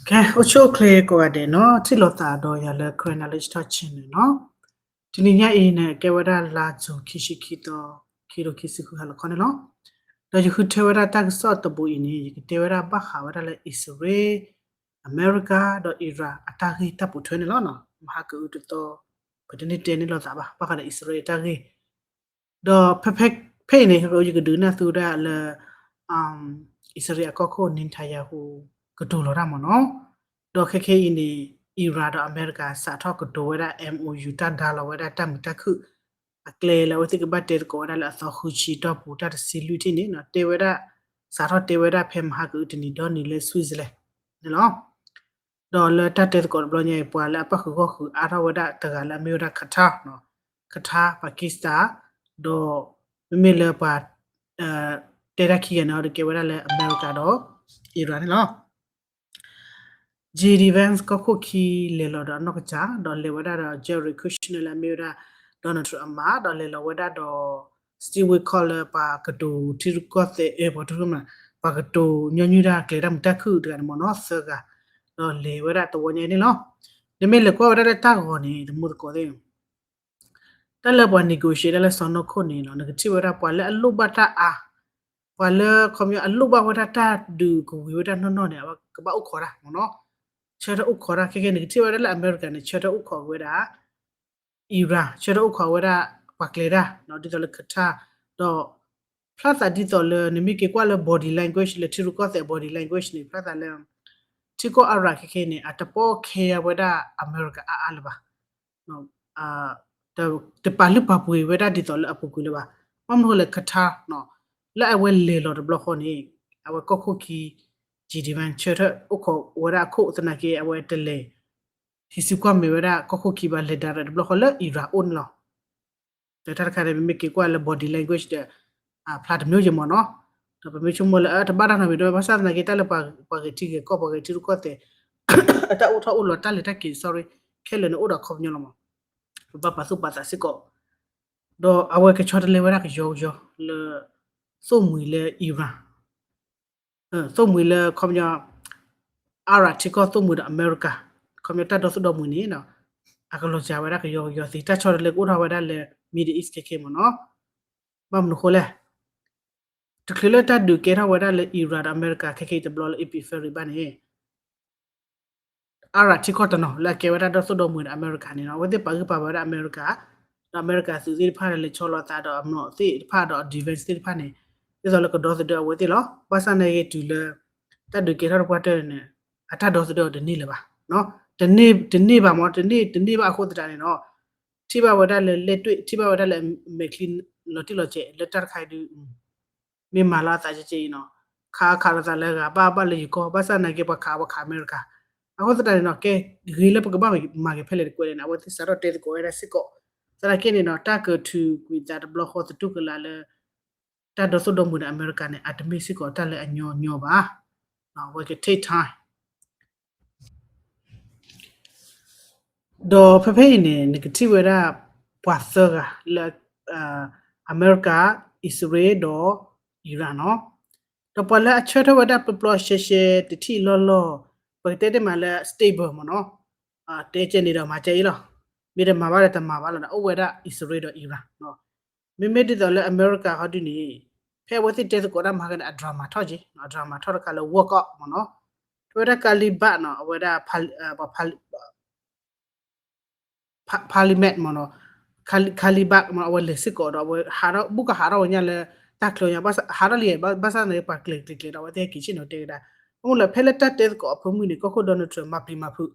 ကဲ အိၣ်ဆူၣ်အိၣ်ချ့ကိးဂၤဒဲးနီၤ, ထံၣ်လိာ်သးဒီးယၤလၢ Karen Knowledge Talk Channel နီၤ. တနံၤညါအံၤန့ၣ် ကဲဝဲဒၣ်လါ June ခံဆံခံသီ ခံကထိခံဆံဃု ဟါလီၤခီန့ၣ်လီၤ. ဒီးယဃုထၢဝဲဒၣ်တၢ်ကစီၣ်တဘိအံၤန့ၣ် ယကတဲဝဲဒၣ်ဘၣ်ဃးဝဲဒၣ်လၢ အံၣ်စရ့လး, အမဲရကၤ ဒီး Iran အတၢ်ဂ့ၢ်တၢ်ပိာ်ထွဲန့ၣ်လီၤ. မဟါကအုတသီ ပတန့ၢ်တဲန့ၢ်လိာ်သးဘၣ် ဘၣ်ဃးဒီးအံၣ်စရ့လးအတၢ်ဂ့ၢ် ဒီးဖဲ ဖဲအံၤန့ၣ် ယကဒုးနၢ်သုဒၣ်လၢ အံၣ်စရ့လးအကီၢ်ခိၣ် Netanyahu ကတိၤလီၤတၢ်မ့ၢ်နီၤ. ဒီးခဲခဲအံၤန့ၣ် Iran ဒီးအမဲရကၤ စးထီၣ်ကတိၤဝဲဒၣ် MOU တၢ်ဒါလီၤဝဲဒၣ်တၢ်မုာ်တၢ်ခုၣ် အကျဲလၢအဝဲသ့ၣ်ကဘၣ်တဲသကိးဝဲဒၣ်လၢအသီဃုဆံတီၢ်ပူၤ တၢ်တဆံလွံၢ်ထံၣ်န့ၣ် တဲဝဲဒၣ် စးထီၣ်တဲဝဲဒၣ်ဖဲမဟါကအုတနံၤဒီနံၤလၢ Switzerland န့ၣ်လီၤ. ဒီးလၢတၢ်တဲသကိးတဘျီညါအံၤ ပှၤလၢအပၣ်ဃုာ်ဂီၢ်ဃုာ်အါထီၣ်ဝဲဒၣ်တဂၤလၢအမ့ၢ်ဝဲဒၣ် Qatar နီၤ, Qatar, Pakistan, ဒီးမ့မ့ၢ်လၢပှၤ တဲတၢ်ခံဂၤန့ၣ် အီၤဒီးကဲဝဲဒၣ်လၢအမဲရကၤဒီး Iran န့ၣ်လီၤ. J D Vance ကီၢ်ခိၣ်ခံလဲၤလီၤဒီးအနီၢ်ကစၢ် ဒီးလဲၤဝဲဒၣ်ဒီး Jared Kushner လၢအမ့ၢ်ဝဲဒၣ် Donald Trump အမါ ဒီးလဲၤလီၤဝဲဒၣ်ဒီး Steve Witkoff လၢပှၤကတိၤထံရူၢ်ကီၢ်သဲး အဲ ပှၤထံရူၢ်ကီၢ်သဲး ပှၤကတိၤညီနုၢ်တၢ်ကျဲၤတၢ်မုာ်တၢ်ခုၣ်တဂၤန့ၣ်မ့ၢ်နီၤ သၢဂၤ ဒီးလဲၤဝဲဒၣ်တဝီညါအံၤန့ၣ်လီၤ. နမ့ၢ်လဲၤကွၢ်ဝဲဒၣ်လၢတၢ်ဂီၤန့ၣ် တမူသကိးသ့ၣ် တၢ်လၢပှၤ negotiate ဒၣ်လၢစီၤနီၢ်ခိၣ်န့ၣ်နီၤ နကထံၣ်ဝဲဒၣ်ပှၤလၢအလိၣ်ဘၣ်တၢ်အါ, ပှၤလၢခီပညီအလိၣ်ဘၣ်ဝဲဒၣ်တၢ်ဒုးကဝံၤဝဲဒၣ်နီၢ်နီၢ်န့ၣ် အဝဲကဘၣ်အိၣ်ခိးတၢ်မ့ၢ်နီၤ, ဆၢထၢၣ်အိၣ်ခိးတၢ် ခဲကဲ နကထံၣ်ဝဲဒၣ်လၢအမဲရကၤန့ၣ် ဆၢထၢၣ်အိၣ်ခိးဝဲဒၣ် Iran ဆၢထၢၣ်အိၣ်ခိးဝဲဒၣ် ပှၤကျဲၤတၢ် ဒ်သိးလၢ Qatar ဒီး ဖျါသးဒ်သိးလၢ နမ့ၢ်က့ၤကွၢ်လၢ body language လၢထံရူၢ်ကီၢ်သဲး body language န့ၣ် ဖျါသးလၢ ထံကီၢ် Iran ခဲခဲန့ၣ် အတပီၣ်ခဲဝဲဒၣ်အမဲရကၤအါအါလၢၤဘၣ်. တပာ်လုၢ်ပာ်ပှ့ၤဝဲဒၣ်ဒ်သိးလၢအပူၤကွံာ်လၢၤဘၣ်. ဘၣ်မနုၤဃိလဲၣ် Qatar နီၤ လၢအဝဲလဲၤလီၤတဘျီဃီန့ၣ် အဝဲကီၢ်ခိၣ်ခံ J D Vance ဆၢထၢၣ်အိၣ်ခိးဝဲဒၣ်အခိၣ်သနာ်က့ အဝဲတလဲၤ ဟံးစုကွၢ်မဲာ်ဝဲဒၣ်ကီၢ်ခိၣ်ခံဘၣ် လဲၤ direct တဘျီဃီလၢ Iran အိၣ်န့ၣ်လီၤ. တၢ်တခါန့ၣ် မ့မ့ၢ်က့ၤကွၢ်လၢ body language ဒီး အဖျါတမျိုးက့ၤမ့ၢ်နီၤ. ဒီးပမ့ၢ်ဆိကမိၣ်လၢ အတဘၣ်တၢ်နီတမံၤဒီး ဘၣ်ဆၣ်သနာ်က့ တၢ်လၢပှၤဂဲၤထံဂဲၤကီၢ် ပှၤဂဲၤထံရူၢ်ကီၢ်သဲး အတၢ်အိၣ်ထီၣ်အိၣ်လီၤ တၢ်လဲၤတၢ်က့ၤ sorry ခဲလၢာ်န့ၣ်အိၣ်ဒီးခီပညီလီၤမး. ပဘၣ်ပာ်သူၣ်ပာ်သးစ့ၢ်ကီး ဒီးအဝဲကဆီတလဲဝဲဒၣ်ကယီကယီလၢ သိၣ်မှံၤလၢ Iran သိၣ်မှံၤလၢခီပညီ Iran ထံကီၢ်သိၣ်မှံၤဒီးအမဲရကၤ ခီပညီတၢ်ဒီသဒၢမုၢ်န့ၣ် အကလီၤစှၤဝဲဒၣ်ကယီကယီသ့ တၢ်ဆီတလဲကအိၣ်ထီၣ်ဝဲဒၣ်လၢ Middle East ခဲခဲမ့ၢ်နီၤ. ဘၣ်မနုၤဃိလဲၣ် တချုးလၢတၢ်ဒုးကဲထီၣ်ဝဲဒၣ်လၢ Iran ဒီးအမဲရကၤခဲခဲအံၤတဘျီလၢ April February ဘၣ်န့ၣ် Iran ထံကီၢ်တနီၤလၢအကဲဝဲဒၣ်ဒီသဒၢမုၢ်ဒီးအမဲရကၤန့ၣ်နီၤ အဝဲသ့ၣ်ပာ်ဂံၢ်ပာ်ဘါဝဲဒၣ်အမဲရကၤ ဒီးအမဲရကၤသုးသ့ၣ်တဖၣ်ဒီးလဲၤဆီလီၤသးဒီးအမျိာ်သ့ၣ်တဖၣ်ဒီး defense သ့ၣ်တဖၣ်န့ၣ် ဒ်သိးလၢကဒီသဒၢအဝဲသ့ၣ်လီၤ. ဘၣ်ဆၣ်န့ၣ်ဂ့ၤတုၤလၢ တၢ်ဒုးကဲထီၣ်တပှၢ်တၢၢ်န့ၣ် အတၢ်ဒီသဒၢတန့ၢ်လၢၤဘၣ်. တန့ၢ်ဘၣ်မ့ၢ် တန့ၢ်ဘၣ်အဃိသတးန့ၣ်နီၤ ထံၣ်ဘၣ်ဝဲဒၣ်လၢလဲၣ်တွ့ၣ် ထံၣ်ဘၣ်ဝဲဒၣ်လၢမဲာ်ချံလီၤတံၢ်လီၤဆဲးလၢတၢ်တခါအံၤဒုး မ့ၢ်မၤလီၤအသးကဲကဲအံၤနီၤ ခးခးလိာ်သးလၢဂၤ ဘၣ်ဘၣ်လၢယကီၢ် ဘၣ်ဆၣ်သနာ်က့ပှၤခးပှၤခးအမဲရကၤ အဃိသတးန့ၣ်နီၤ ကဲ ဂ့ၤလၢပကဘၣ်မၤက့ၤဖဲလဲၣ်တကွဲးလဲၣ်န့ၣ် အဝဲသ့ၣ်စးထီၣ်တဲသကိးဝဲဒၣ်စ့ၢ်ကီး သနာ်က့န့ၣ်နီၤ တၢ်ကထုးကွံာ်သးတဘျီဃီသတူၢ်ကလာ်လၢ တၢ်ဒီသဒၢမုၢ်ဒီးအမဲရကၤန့ၣ် အတမ့ၢ်စ့ၢ်ကီးတၢ်လၢအညီညီဘၣ် အဝဲက take time ဒီးဖဲဖဲအံၤန့ၣ် နကထံၣ်ဝဲဒၣ် ပှၤသၢဂၤလၢ အမဲရကၤ အံၣ်စရ့လးဒီး Iran နီၤ ဒီးပှၤလၢအဆၢထၢၣ်ဝဲဒၣ်ပျီပျီရှဲရှဲတထံၣ်လီၢ်လီၢ် ပကတဲတ့ၢ်မးလၢ stable မ့ၢ်နီၤ တဲကဲန့ၣ်ဒီးမၤကဲအံၤလီၤ မ့ၢ်တမၤဘၣ်ဒီးတမၤဘၣ်လီၤဒီး အိၣ်ဝဲဒၣ်အံၣ်စရ့လးဒီး Iran နီၤ မ့မ့ၢ်ဒ်သိးလၢအမဲရကၤဟီဒုန့ၣ် ဖဲအဝဲသ့ၣ်တဲသကိးတၢ်မၤကဲန့ၣ် အ drama ထီၣ်က့ အ drama ထီၣ်တခါလၢ World Cup မ့ၢ်နီၤ ဖဲဝဲဒၣ်ကၤလံၤဘးနီၤ အဝဲဒၣ် Parliament မ့ၢ်နီၤ Kalibak မ့ၢ် အဝဲလဲၤစ့ၢ်ကီးဒီး အဝဲဟးထီၣ် ဘူးကဟးထီၣ်ဝဲညါလၢ တၢ်ချၢညါ ဘၣ်ဆၣ်ဟးထီၣ်လံ ဘၣ်ဆၣ်န့ၣ် ပှၤကျဲၤကျဲၤကျဲၤဒီး အဝဲသ့ၣ်ဟဲက့ၤဆ့ၣ်နီၤတဲကဒါ အမ့ၢ်လၢဖဲလၢတၢ်တဲသကိးအဖၢမုၢ်န့ၣ် ကီၢ်ခိၣ် Donald Trump မၤပျံၤမၤဖုး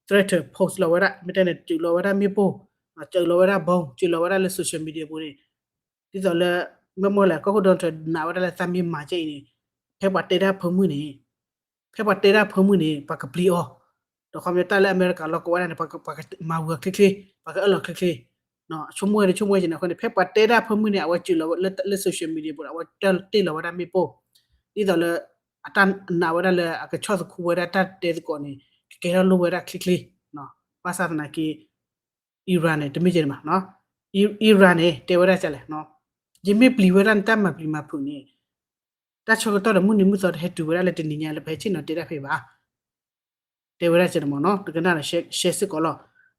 threaten post လီၤဝဲဒၣ် မ့ၢ်တဲန့ၣ် စုးလီၤဝဲဒၣ်မ့ၣ်ပိၢ် စုးလီၤဝဲဒၣ် bomb စုးလီၤဝဲဒၣ်လၢ social media ပူၤန့ၣ် ဒ်သိးလၢ မ့ၢ်မ့ၢ်လဲၣ် ကီၢ်ခိၣ် Donald Trump နာ်ဝဲဒၣ်လၢသးမ့ၢ်မၤကဲအံၤန့ၣ် ဖဲပှၤတဲတၢ်ဖၢမုၢ်န့ၣ် ဖဲပှၤတဲတၢ်ဖၢမုၢ်န့ၣ် ပှၤကပျံၤအီၤ ဒီးခီပညီတၢ်လၢအမဲရကၤလီၢ်ကဝီၤဒၣ်န့ၣ် ပှၤကမၤဝံၤအီၤချ့ချ့ ပှၤကအၢၣ်လီၤချ့ချ့ ဆိကမိၣ်ဝဲဒၣ်ဆိကမိၣ်ဝဲကဲန့ၣ်အဃိန့ၣ် ဖဲပှၤတဲတၢ်ဖၢမုၢ်န့ၣ် အဝဲစုးလီၤလၢ social media ပူၤ အဝဲတၢ်တ့ၢ်လီၤဝဲဒၣ်မ့ၣ်ပိၢ် ဒ်သိးလၢ အတၢ်နာ်ဝဲဒၣ်လၢအကဆီၣ်သခူဝဲဒၣ်တၢ်တဲသကိးန့ၣ် ကကဲထီၣ်လိၣ်ဝဲဒၣ်ချ့ချ့ ဘၣ်ဆၣ်သနာ်က့ Iran န့ၣ် တမ့ၢ်ကဲန့ၣ်ဘၣ် Iran န့ၣ် တဲဝဲဒၣ်လဲၣ် ယမ့ၢ်ပျံၤဝဲဒၣ်နတၢ်မၤပျံၤမၤဖုးန့ၣ် တၢ်ဆၢကတီၢ်ဒီးမုၢ်နံၤမုၢ်သီတဟဲတုၤဝဲဒၣ်လၢတနံၤညါလၢပဟဲဆ့ၣ်နီၤတဲဒၣ်ဖဲဘၣ် တဲဝဲဒၣ်ကဲန့ၣ်မ့ၢ်နီၤ တကနၣ်ဒီးရှဲစ့ၢ်ကီးလီၤ.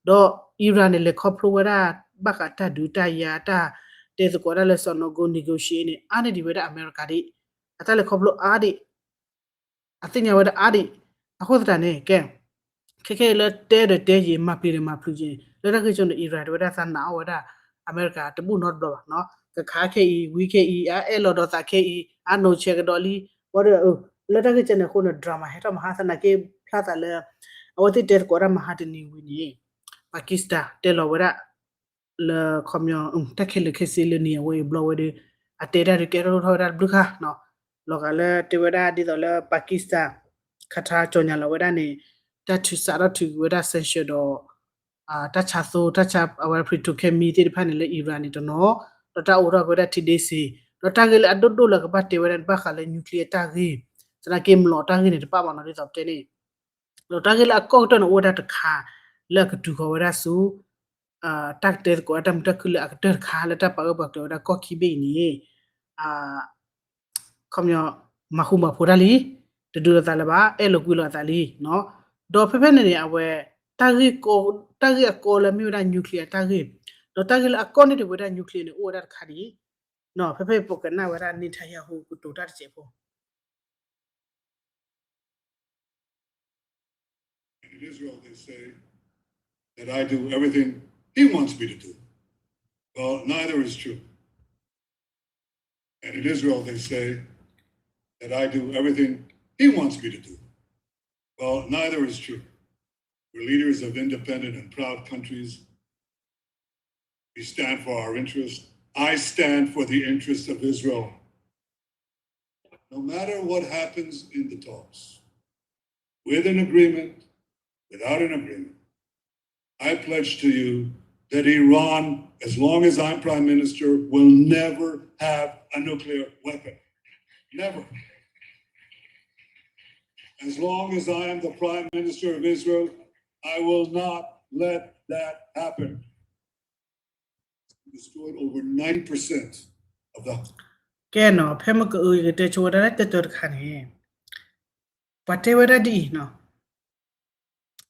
ဒီး Iran န့ၣ် လဲၤခီဖျိဝဲဒၣ် ဘၣ်ဃးတၢ်ဒုးတၢ်ယၤ တၢ်တဲသကိးတၢ်လၢစီၤနီၣ်ကိ negotiate န့ၣ် အါန့ၢ်ဒံးဝဲဒၣ်အမဲရကၤဒံး, အတၢ်လဲၤခီဖျိအါဒံး, အသ့ၣ်ညါဝဲဒၣ်အါဒံး, အဃိသတးန့ၣ် ကဲ ခဲခဲအံၤလၢတဲဒီးတဲယံာ် မၤပျံၤဒီးမၤပျံၤယံာ် လၢတၢ်ဂ့ၢ်ကီန့ၣ် Iran တဲဝဲဒၣ်သးနာ်အီၣ်ဝဲဒၣ် အမဲရကၤတဘူၣ်နီတဘျီဘၣ်နီၤ, ကခးခဲအံၤ ဝံၤခဲအံၤ အအဲၣ်လီၤဒီးသးခဲအံၤ အနိးဆဲးကဒီးလံ, ဘၣ်ဒီး လၢတၢ်ဂ့ၢ်ကီန့ၣ်အဃိန့ၣ် drama ဟဲထီၣ်မဟါသနာ်က့ ဖျါသးလၢ အဝဲသ့ၣ်တဲသကိးတၢ်မဟါတနံၤဝံၤန့ၣ် Pakistan တဲလီၤဝဲဒၣ် လၢခီပညီ တၢ်ခဲလၢာ်ခဲဆ့လၢနံၤအဝဲအံၤဘျီဝဲဒီး အတဲတၢ်ဒုးကဲထီၣ်ထီၣ်ဝဲဒၣ်တဘျုးခါနီၤ, လီၤဂာ်လၢတဲဝဲဒၣ်ဒ်သိးလၢ Pakistan Qatar ကၠီၣ်ညါလီၤဝဲဒၣ်န့ၣ် တၢ်ထုးစးထီၣ်ထုးက့ၤဝဲဒၣ် sanction ဒီး တၢ်ဆါသိ တၢ်ဆါအဝဲ petrochemical သ့ၣ်တဖၣ်န့ၣ်လၢ Iran န့ၣ်တနီၤ, ဒီးတၢ်အိးထီၣ်က့ၤဝဲဒၣ်ထံဒ့စ့, ဒီးတၢ်ဂ့ၢ်လၢအဒိၣ်ဒိၣ်လၢကဘၣ်တဲဝဲဒၣ်န့ၣ် ဘၣ်ဃးလၢ nuclear တၢ်ဂ့ၢ်, သနာ်က့ မျီးတၢ်ဂ့ၢ်န့ၣ် တပာ်ဘၣ်နီၤ ဒ်သိးပတဲန့ၣ် ဒီးတၢ်ဂ့ၢ်လၢအကီၢ်ကတၢၢ်န့ၣ် အိၣ်ဝဲဒၣ်တခါ လၢအကတုၤဃီၤဝဲဒၣ်ဆူ တၢ်ကတဲသကိးတၢ်မုာ်တၢ်ခုၣ်လၢအကတၢၢ်တခါ လၢတၢ်ပာ်ဂၢၢ်ပာ်ကျၢၤဝဲဒၣ်ကီၢ်ခံဘ့ၣ်အံၤန့ၣ် ခီပညီ မၤဃူမၤဖိးတၢ်လံ, တဒုးလိာ်သးလၢၤဘၣ်, အဲၣ်လိာ်ကွံလိာ်အသးလံနီၤ, ဒီးဖဲဖဲန့ၣ်န့ၣ် အဝဲ တၢ်ဂ့ၢ်ကီ တၢ်ဂ့ၢ်အကီလၢမ့ၢ်ဝဲဒၣ် nuclear တၢ်ဂ့ၢ်, ဒီးတၢ်ဂ့ၢ်လၢအကီန့ၢ်ဒံးဝဲဒၣ် nuclear န့ၣ် အိၣ်ဝဲဒၣ်တခါဒံး, ဖဲဖဲပကနၣ်ဝဲဒၣ် Netanyahu ကတိၤတၢ်တစဲးဖိ And in Israel, they say that I do everything he wants me to do. Well, neither is true. And in Israel, they say that I do everything he wants me to do. Well, neither is true. We're leaders of independent and proud countries. We stand for our interests. I stand for the interests of Israel. No matter what happens in the talks, with an agreement, without an agreement, I pledge to you that Iran, as long as I'm prime minister, will never have a nuclear weapon. Never. As long as I am the prime minister of Israel, I will not let that happen. Destroyed over ninety percent of the ကဲနီၤ, ဖဲမ့ၢ်ကအု ယကတဲဆိဝဲဒၣ်လၢတၢ်တၢတခါန့ၣ် ပှၤတဲဝဲဒၣ်ဒ်အံၤနီၤ,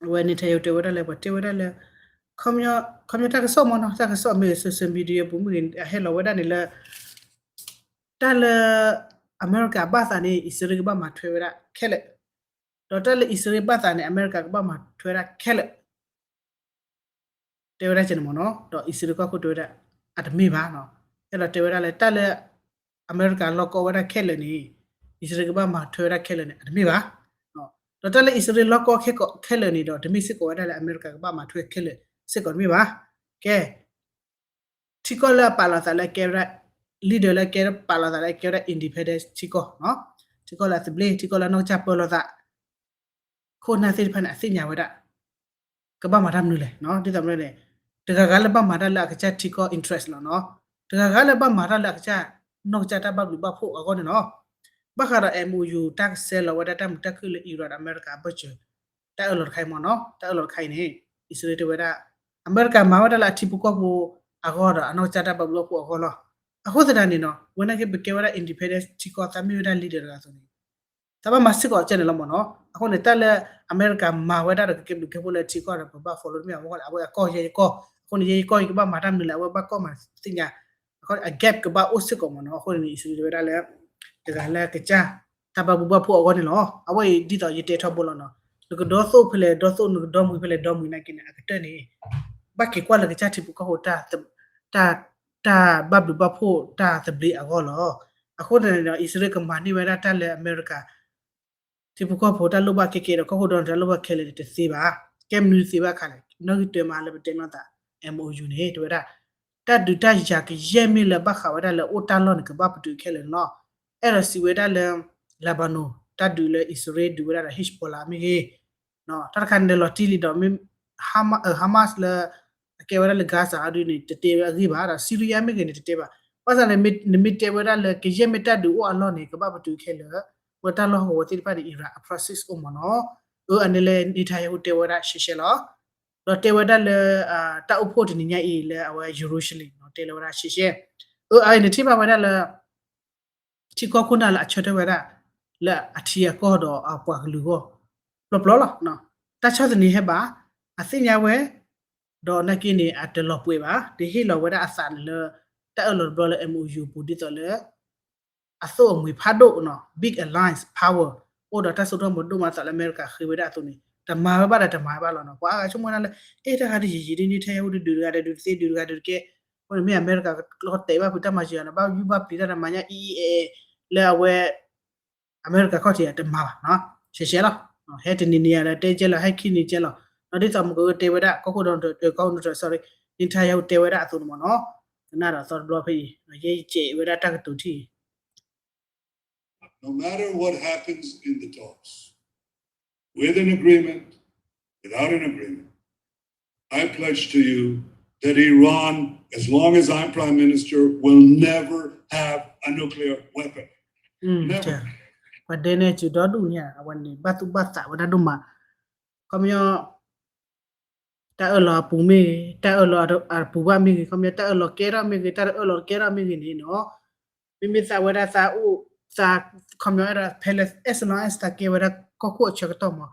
အဝဲန့ၣ် Netanyahu တဲဝဲဒၣ်လၢ ပှၤတဲဝဲဒၣ်လၢ ခီပညီ ခီပညီတၢ်ကစီၣ်မ့ၢ်နီၤ, တၢ်ကစီၣ်မ့ၢ်ဂ့ၤ social media ပူၤမ့ၢ်ဂ့ၤ အဟဲလီၤဝဲဒၣ်န့ၣ်လၢ တၢ်လၢ အမဲရကၤဘၣ်သးန့ၣ် အံၣ်စရ့လးကဘၣ်မၤထွဲဝဲဒၣ်ခဲလၢာ်, ဒီးတၢ်လၢအံၣ်စရ့လးဘၣ်သးန့ၣ် အမဲရကၤကဘၣ်မၤထွဲဒၣ်ခဲလၢာ် တဲဝဲဒၣ်ကဲန့ၣ်မ့ၢ်နီၤ, ဒီးအံၣ်စရ့လးကီၢ်ခိၣ်တဲဝဲဒၣ် အတမ့ၢ်ဘၣ်နီၤ, အဲၣ်ဒိးတဲဝဲဒၣ်လၢ တၢ်လၢ အမဲရကၤလီၢ်ကီဝဲဒၣ်ခဲလၢာ်န့ၣ် အံၣ်စရ့လးကဘၣ်မၤထွဲဝဲဒၣ်ခဲလၢာ်န့ၣ် အတမ့ၢ်ဘၣ်, ဒီးတၢ်လၢအံၣ်စရ့လးလီၢ်ကီခဲလၢာ်န့ၣ်ဒီး တမ့ၢ်စ့ၢ်ကီးဝဲဒၣ်လၢအမဲရကၤကဘၣ်မၤထွဲခဲလၢာ်စ့ၢ်ကီးတမ့ၢ်ဘၣ်, ကဲ ထံကီၢ်လၢအပာ်လီၤသးလၢကဲဝဲဒၣ် leader လၢကဲပာ်လီၤသးလၢကဲဝဲဒၣ် independence ထံကီၢ်, ထံကီၢ်လၢအသဘျ့ ထံကီၢ်လၢအနီၢ်ကစၢ်ပၢလီၤသး ခိၣ်နၢ်သ့ၣ်တဖၣ်န့ၣ် အသ့ၣ်ညါဝဲဒၣ် ကဘၣ်မၤတၢ်မနုၤလဲၣ်, ဒ်သိးမနုၤန့ၣ် တဂၤဂၤလၢဘၣ်မၤတၢ်လၢအကစၢ်ထံကီၢ် interest လီၤနီၤ, တဂၤဂၤလၢဘၣ်မၤတၢ်လၢအကစၢ် နီၢ်ကစၢ်တၢ်ဘၣ်ဘျုးဘၣ်ဖှိၣ်အဂီၢ်န့ၣ်လီၤ. ဘၣ်ဃးဒီး MOU တၢ်ကဆဲးလီၤဝဲဒၣ်တၢ်မုာ်တၢ်ခုၣ်လၢ Iran ဒီးအမဲရကၤအဘၢၣ်စၢၤ တၢ်အၢၣ်လီၤတခါအံၤမ့ၢ်နီၤ, တၢ်အၢၣ်လီၤတခါအံၤန့ၣ် အံၣ်စရ့လးတဲဝဲဒၣ် အမဲရကၤမၤဝဲဒၣ်လၢအထံဖိကီၢ်ဖိအဂီၢ်ဒီး အနီၢ်ကစၢ်တၢ်ဘၣ်ဘျုးဘၣ်ဖှိၣ်အဂီၢ်လီၤ. အဃိသတးန့ၣ်နီၤ ဝဲနာ်က့ပကဲဝဲဒၣ် independence ထံကီၢ် သးမ့ၢ်ဝဲဒၣ် leader တဂၤအသိးန့ၣ် သးဘၣ်မၤစ့ၢ်ကီးကဲန့ၣ်လီၤမ့ၢ်နီၤ. အဃိန့ၣ် တၢ်လၢအမဲရကၤမၤဝဲဒၣ်ဒီးကကဲဘျုးကဲဖှိၣ်လၢထံကီၢ်ဒီး ပဘၣ် follow တမ့ၢ်ဘၣ်, အဝဲအကီၢ်ယဲယကီၢ်, အဃိန့ၣ် ယဲယကီၢ်ယကဘၣ်မၤတၢ်မနုၤလဲၣ်, အဝဲဘၣ်ကီၢ်မၤသ့ၣ်ညါ, အ gap ကဘၣ်အိၣ်စ့ၢ်ကီးမ့ၢ်နီၤ. အဃိန့ၣ် အံၣ်စရ့လးတဲဝဲဒၣ်လၢ တဂၤလၢကစၢ် တၢ်ဘၣ်ဘျုးဘၣ်ဖှိၣ်အဂီၢ်န့ၣ်လီၤ. အဝဲအံၤဒ်သိးယတဲထီဘိလီၤနီၤ, နကဒီသိၣ်ဖဲလဲၣ်ဒီသိၣ်, နကဒီမှံဖဲလဲၣ်ဒီမှံနာ်က့န့ၣ် အကတၢၢ်န့ၣ် ဘၣ်က့ၤကွၢ်လၢကစၢ်ထံဖိကီၢ်ဖိ တၢ် တၢ်ဘၣ်ဘျုးဘၣ်ဖှိၣ်တၢ်သဘျ့အဂီၢ်လီၤ. အဃိန့ၣ်ဒီး အံၣ်စရ့လးကမၤန့ၢ်ဝဲဒၣ်တၢ်လၢအမဲရကၤ ထံဖိကီၢ်ဖိတၢ်လိၣ်ဘၣ်ခဲကဲဒီး ကီၢ်ခိၣ်ဒီတၢ်လိၣ်ဘၣ်ခဲလၢာ်န့ၣ် တသ့ဘၣ်. ကဲမနုၤတသ့ဘၣ်ခါလဲၣ်, နီၣ်ဂံၢ်တၢမးလၢပတဲမ့ၢ်သး MOU န့ၣ် တဲဝဲဒၣ် တၢ်ဒုးတၢ်ယၤကယဲၢ်မ့ၢ်လၢဘၣ်ဃးဝဲဒၣ်လၢအိၣ်တၢ်လီၢ်န့ၣ် ကဘၣ်ပတုာ်ခဲလၢာ်န့ၣ်လီၤ. အဲၣ်ဒိးစံးဝဲဒၣ်လၢ Lebanon တၢ်ဒုးလၢအံၣ်စရ့လးဒုးဝဲဒၣ်ဒီး Hezbollah မ့ၢ်ဂ့ၤ တၢ်တခါန့ၣ်လီၤတံၢ်လံဒီး မ့ၢ် Hamas လၢ အကဲဝဲဒၣ်လၢ Gaza အဒုန့ၣ် တတဲဝဲအဂ့ၢ်ဘၣ်, ဒီး Syria မ့ၢ်ဂ့ၤန့ၣ် တတဲဘၣ်. ဘၣ်ဆၣ်န့ၣ် နမ့ၢ်တဲဝဲဒၣ်လၢ ကယဲၢ်မ့ၢ်တၢ်ဒုးအိၣ်အလီၢ်န့ၣ် ကဘၣ်ပတုာ်ခဲလၢာ်, ဝဲတၢ်လီၢ်ဟီၣ်ကဝီၤသ့ၣ်တဖၣ်န့ၣ် Iran အ proxy အိၣ်မ့ၢ်နီၤ. အၢ အန့ၣ်လၢ Netanyahu တဲဝဲဒၣ်ရှဲရှဲလီၤ. ဒီးတဲဝဲဒၣ်လၢ တၢ်အိၣ်ဖှိၣ်တနံၤညါအံၤလၢအဝဲ Jerusalem နီၤ တဲလၢဝဲဒၣ်ရှဲရှဲ. အၢ အအံၤန့ၣ်ထံၣ်ဘၣ်ဝဲဒၣ်လၢ ထံကီၢ်ခိၣ်နၢ်လၢအဆၢထၢၣ်ဝဲဒၣ် လၢအထံအကီၢ်ဒီးအပှၤကလုာ်အဂီၢ် ပျီပျီလီၤ. တၢ်ဆီၣ်သနံးဟဲဘၣ်, အသ့ၣ်ညါဝဲ, ဒီးနာ်က့န့ၣ် အတလီၤပှဲၤဘၣ်, တဟ့ၣ်လီၤဝဲဒၣ်အသးန့ၣ်လၢ တၢ်အၢၣ်လီၤတဘျီလၢ MOU ပူၤဒ်သိးလၢ အသိၣ်အမှံၤဖးဒိၣ်နီၤ big alliance power အိၣ်ဒီးတၢ်စိတၢ်ကမီၤဒိၣ်မးအသိးလၢအမဲရကၤဃ့ဝဲဒၣ်အသိးန့ၣ် တမၤဝဲဘၣ်ဒီးတမၤဝဲဘၣ်လီၤနီၤ. ပှၤအါဂၤဆိကမိၣ်ဝဲဒၣ်လၢ အဲၣ်တၢ်ဂၤဒ်ယံာ်ယံာ်ဒ် Netanyahu ဒုးတဂၤဒီးဒုးတသ့ ဒုးတဂၤဒုးတကဲ, အဃိန့ၣ်မ့ၢ်အမဲရကၤကကျီတဲာ်ဘၣ်ဖုးတၢ်မၤစၢၤယၤန့ၣ် ဘၣ်ယုၢ်ဘၣ်ပျံၤတၢ်ဒီးမၤညါအံၤအံၤအဲၣ်အဲၣ် လၢအဝဲ အမဲရကၤခီၣ်ထံးတမၤဘၣ်နီၤ, ရှဲရှဲလီၤ. ဟဲတနံၤနံၤအံၤဒီးတဲကဲလီၤ ဟဲခံနံၤကဲလီၤ, ဒီးဒ်သိးမ့ၢ်ကတဲဝဲဒၣ် ကီၢ်ခိၣ်ဒီ ကီၢ်ခိၣ် sorry, Netanyahu တဲဝဲဒၣ်အသိးန့ၣ်မ့ၢ်နီၤ, ကနၣ်ဒီးသီတဘျီဖဲအံၤ ယဲယကဲးဝဲဒၣ်တၢ်ကတိၤထံၣ် No matter what happens in the talks, with an agreement, without an agreement, I pledge to you that Iran, as long as I'm Prime Minister, will never have a nuclear weapon. Never. ပှၤဒဲန့ၣ်စူၤဒီဒူၣ်န့ၣ် အဝဲန့ၣ် ဘၣ်သူၣ်ဘၣ်သးဝဲဒၣ်ဒိၣ်မး, ခီပညီ တၢ်အၢၣ်လီၤအပူၤမ့ၢ်ဂ့ၤ, တၢ်အၢၣ်လီၤအပူၤဘၣ်မ့ၢ်ဂ့ၤ, ခီပညီတၢ်အၢၣ်လီၤကဲထီၣ်မ့ၢ်ဂ့ၤ, တၢ်အၢၣ်လီၤကဲထီၣ်မ့ၢ်ဂ့ၤန့ၣ်နီၤ, မ့မ့ၢ်သးဝဲဒၣ်သးအိၣ်, သး, ခီပညီအဲၣ်ဒိး ဖဲလၢ as long as သးကဲဝဲဒၣ်ကီၢ်ခိၣ်အဆၢကတီၢ်မး,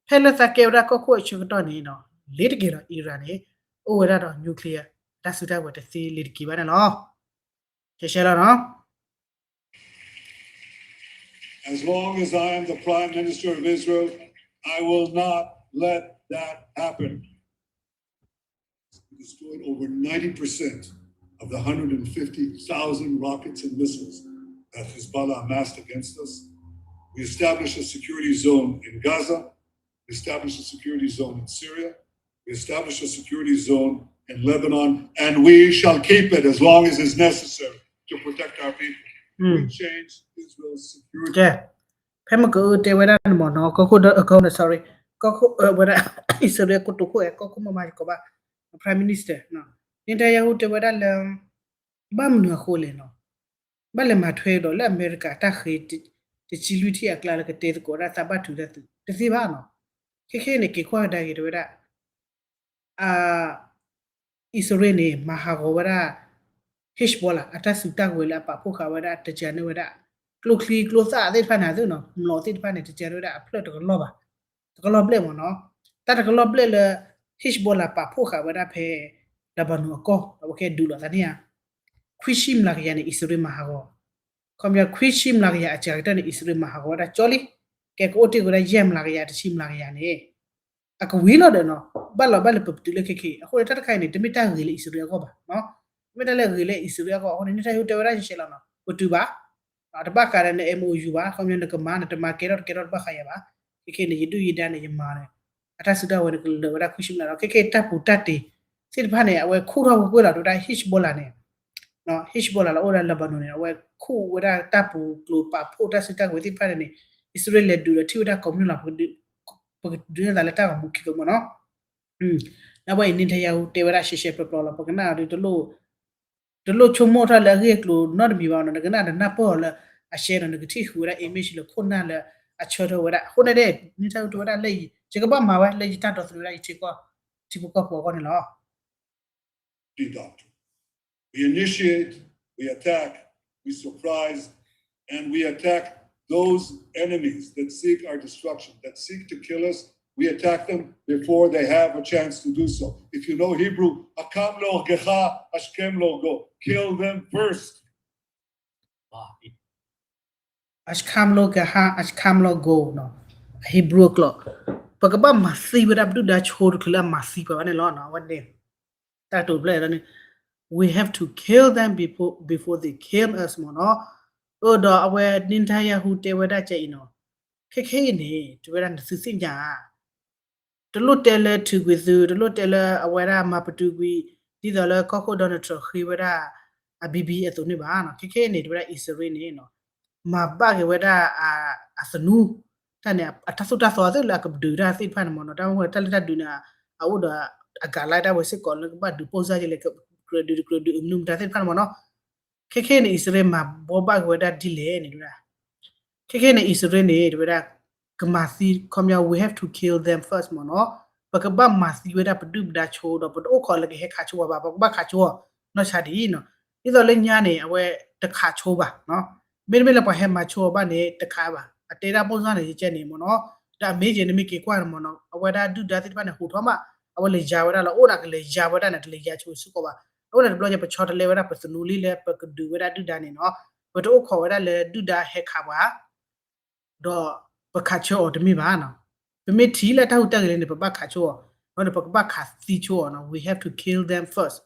ဖဲလၢသးကဲဝဲဒၣ်ကီၢ်ခိၣ်အဆၢကတီၢ်န့ၣ်နီၤ, လ့ၤတက့ၤဒီး Iran န့ၣ် အိၣ်ဝဲဒၣ်ဒီး nuclear တၢ်စုတၢ်ဝဲၤတသ့လ့ၤတက့ၤဘၣ်န့ၣ်လီၤ. ရှဲရှဲလီၤနီၤ. As long as I am the Prime Minister of Israel, I will not let that happen. We destroyed over ninety percent of the hundred and fifty thousand rockets and missiles that Hezbollah amassed against us. We established a security zone in Gaza. We established a security zone in Syria. We established a security zone in Lebanon, and we shall keep it as long as is necessary to protect our people. We changed Israel's security. ကဲ, ဖဲမ့ၢ်ကတဲဝဲဒၣ်န့ၣ်မ့ၢ်နီၤ, ကီၢ်ခိၣ်ဒီ sorry, ကီၢ်ခိၣ်ဝဲဒၣ် အံၣ်စရ့လးကီၢ်ခိၣ်အဲ ကီၢ်ခိၣ်မၤမၤယကီးဘၣ် Prime Minister, Netanyahu တဲဝဲဒၣ်လၢ ဘၣ်မနုၤအဃိလဲၣ်နီၤ, ဘၣ်လဲၤမၤထွဲဒီးလၢအမဲရကၤတၢ်ဃ့ တဆံလွံၢ်ထံၣ်အကျါလၢကတဲသကိးဒၣ်သးဘၣ်ထုးတၢ်သုး တသ့ဘၣ်နီၤ. ခဲခဲအံၤန့ၣ် က့ၤကွၢ်ကဒါက့ၤတဲဝဲဒၣ် အံၣ်စရ့လးန့ၣ် မၤဟးဂီၤဝဲဒၣ် Hezbollah အတၢ်စုတၢ်ကဝဲၤလၢအပာ်ဖှိၣ်ဃာ်ဝဲဒၣ် တကးန့ၢ်ဝဲဒၣ် ကျိချံကျိသၣ်သ့ၣ်တဖၣ်န့ၣ်သ့နီၤ, မျိာ်သ့ၣ်တဖၣ်န့ၣ် တကးန့ၢ်ဝဲဒၣ်အဖျၢၣ်တကလီၢ်ဘၣ်, တကလီၢ်ဘျဲၣ်မ့ၢ်နီၤ. တၢ်တကလီၢ်ဘျဲၣ်လၢ Hezbollah ပာ်ဖှိၣ်ဃာ်ဝဲဒၣ်ဖဲ Lebanon အကီၢ် ဒီးပကဲဒုးလိာ်သးန့ၣ်ဧါ, ခွံဆံမျးကယၤန့ၣ် အံၣ်စရ့လးမၤဟးဂီၤ, ခီပညီ ခွံဆံမျးကယၤအစှၤကတၢၢ်န့ၣ် အံၣ်စရ့လးမၤဟးဂီၤဝဲဒၣ်ကၠီလံ, ကဲကအိၣ်တ့ၢ်က့ၤဝဲဒၣ် ယဲၢ်မျးကယၤ တဆံမျးကယၤန့ၣ် အကဝံၤလီၤဒီးနီၤ, ဘၣ်လီၤဘၣ်လၢပပတုာ်လၢခဲခဲအံၤ, အဃိန့ၣ် တၢ်တခါအံၤန့ၣ် တမ့ၢ်တၢ်ဂ့ၤလၢအံၣ်စရ့လးအဂီၢ်ဘၣ်, တမ့ၢ်တၢ်လၢအဂ့ၤလၢအံၣ်စရ့လးအဂီၢ်, အဃိန့ၣ် Netanyahu တဲဝဲဒၣ်ရှဲရှဲလီၤနီၤ, ပတုာ်ဘၣ်, တဘၣ်ဃးဒီးန MOU ဘၣ်, ခီပညီနကမၤ နတမၤကဲထီၣ်တကဲထီၣ်တဘၣ်ဃးယၤဘၣ်, ခဲခဲအံၤန့ၣ် ယဒုၣ်ယဒါန့ၣ် ယမၤန့ၣ်, အတၢ်စုတၢ်ဝဲၤန့ၣ် ကလၢာ်ဝဲဒၣ်ခွံဆံမျးလီၤ, ခဲခဲအံၤတၢ်ပူၤတၢ်တ့ၤသ့ၣ်တဖၣ်န့ၣ် အဝဲခူၣ်ထီၣ်ဝဲကွ့ၢ်လီၤ တဲဝဲဒၣ် Hezbollah န့ၣ် Hezbollah လၢအိၣ်ဝဲဒၣ် Lebanon န့ၣ် အဝဲခူၣ်ဝဲဒၣ်တၢ်ပူၤကျိၤပာ်ဖှိၣ်တၢ်စုတၢ်ကဝဲၤသ့ၣ်တဖၣ်န့ၣ်န့ၣ် အံၣ်စရ့လးလဲၤဒုးဒီးထံၣ်ဝဲဒၣ်ကိးမုၢ်လီၤ, ပကဒုးနဲၣ်သးလၢတၢ်ဂီၤမူခံကမီၤနီၤ. အဝဲအံၤ Netanyahu တဲဝဲဒၣ်ရှဲရှဲပျီပျီလီၤ, ပကနၣ်အီၤဒီး တလိၣ်ဆိကမိၣ်ထီၣ်လၢအဂ့ၢ်အကျိၤနီတမံၤဘၣ်နီၤ, နကနၣ်ဒီးနၢ်ပၢၢ်အီၤလၢအရှဲနီၤ, နကထံၣ်ဃုာ်ဝဲဒၣ် image လၢခိၣ်နၢ်လၢအဆၢထၢၣ်ဝဲဒၣ်, အဃိန့ၣ် Netanyahu တဲဝဲဒၣ်လၢယံၤ ယကဘၣ်မၤဝဲလၢယတၢ်ဒိးသန့ၤဝဲဒၣ်ယထံကီၢ် ထံဖိကီၢ်ဖိအဂီၢ်န့ၣ်လီၤ. We initiate, we attack, we surprise, and we attack those enemies that seek our destruction, that seek to kill us. We attack them before they have a chance to do so. If you know Hebrew, הקם להורגך, השכם להורגו. Kill them first. השכם להורגך, השכם להורגו နီၤ, Hebrew အကျိာ်, ပကဘၣ်မၤသံဝဲဒၣ်ပဒုၣ်ဒါဆိတချုးလၢအမၤသံပှၤဘၣ်န့ၣ်လီၤ. အဝဲန့ၣ် တၢ်တိာ်ဖျဲၣ်န့ၣ် we have to kill them before, before they kill us မ့ၢ်နီၤ. အၢ ဒီးအဝဲ Netanyahu တဲဝဲဒၣ်ကဲအံၤနီၤ, ခဲခဲအံၤန့ၣ် တဲဝဲဒၣ်နသုသ့ၣ်ညါဧါ တလိၣ်တဲလၢထုးကွံာ်သု, တလိၣ်တဲလၢအဝဲဒၣ်မၤပတုာ်ကွံာ်, ဒ်သိးလၢကီၢ်ခိၣ် Donald Trump ဃ့ဝဲဒၣ်အ Bibi အသိးန့ၣ်ဘၣ်နီၤ. ခဲခဲအံၤန့ၣ် တဲဝဲဒၣ်အံၣ်စရ့လးန့ၣ်နီၤ, မၤဘၣ်က့ၤဝဲဒၣ်အသနူ, တၢ်န့ၣ် အတၢ်သိၣ်တၢ်သီသ့ၣ်လၢအကဒုးတၢ်သ့ၣ်တဖၣ်န့ၣ်မ့ၢ်နီၤ, တၢ်မ့ၢ်တၢ်လၢတၢ်ဒုးန့ၣ် အအိၣ်ဒီးအကၤလါတၢ်ဝဲစ့ၢ်ကီးလၢကဘၣ်ဒုးပိၢ်စၢ်ကလဲၣ်, ကြၢးဒုးတကြၢးဒုးအမနုၤမတၤသ့ၣ်တဖၣ်န့ၣ်မ့ၢ်နီၤ. ခဲခဲအံၤန့ၣ် အံၣ်စရ့လးမၤဘှီဘၣ်က့ၤဝဲဒၣ်ဒ်လဲၣ်န့ၣ် တဲဝဲဒၣ်, ခဲခဲအံၤန့ၣ် အံၣ်စရ့လးန့ၣ် တဲဝဲဒၣ် ကမၤသံ ခီပညီ we have to kill them first မ့ၢ်နီၤ, ပကဘၣ်မၤသံဝဲဒၣ်ပဒုၣ်ပဒါဆိဒီး ပတအိၣ်ခိးလၢကဟဲခးဆိအီၤဘၣ်, ပကဘၣ်ခးဆိအီၤ နီၢ်ဆါဒ်အံၤနီၤ. ဒ်သိးလၢညါန့ၣ် အဝဲတခးဆိဘၣ်, မ့တမ့ၢ်လၢပှၤဟဲမၤဆိအီၤဘၣ်န့ၣ် တခးဘၣ်, အတဲဒၣ်ပိၢ်စၢ်န့ၣ် ယကဲန့ၣ်မ့ၢ်နီၤ, ဒီးအမ့ၢ်က့ၤ နမ့ၢ်က့ၤကွၢ်မ့ၢ်နီၤ အဝဲဒၣ်ဒုၣ်ဒါသ့ၣ်တဖၣ်န့ၣ် ဟူးထီၣ်မး အဝဲလဲၤယါဝဲဒၣ်လီၤ အိၣ်ဒၣ်ကလဲၤယါဝဲဒၣ်န့ၣ် တလဲၤယါဆိစ့ၢ်ကီးဘၣ်. အဃိန့ၣ်တဘျီညါ ပဆီတလဲဝဲဒၣ် ပသနူလံလၢပကဒုးဝဲဒၣ်ဒုၣ်ဒါန့ၣ်နီၤ ပတအိၣ်ခိးဝဲဒၣ်လၢဒုၣ်ဒါဟဲခးပှၤ ဒီးပခးဆၢအီၤတမ့ၢ်ဘၣ်နီၤ. ပမ့ၢ်ထံၣ်လၢတၢ်ဟူးတၢ်ဂဲၤလံန့ၣ် ပဘၣ်ခးဆၢအီၤ, ဒီးပကဘၣ်ခးသံဆၢအီၤနီၤ we have to kill them first.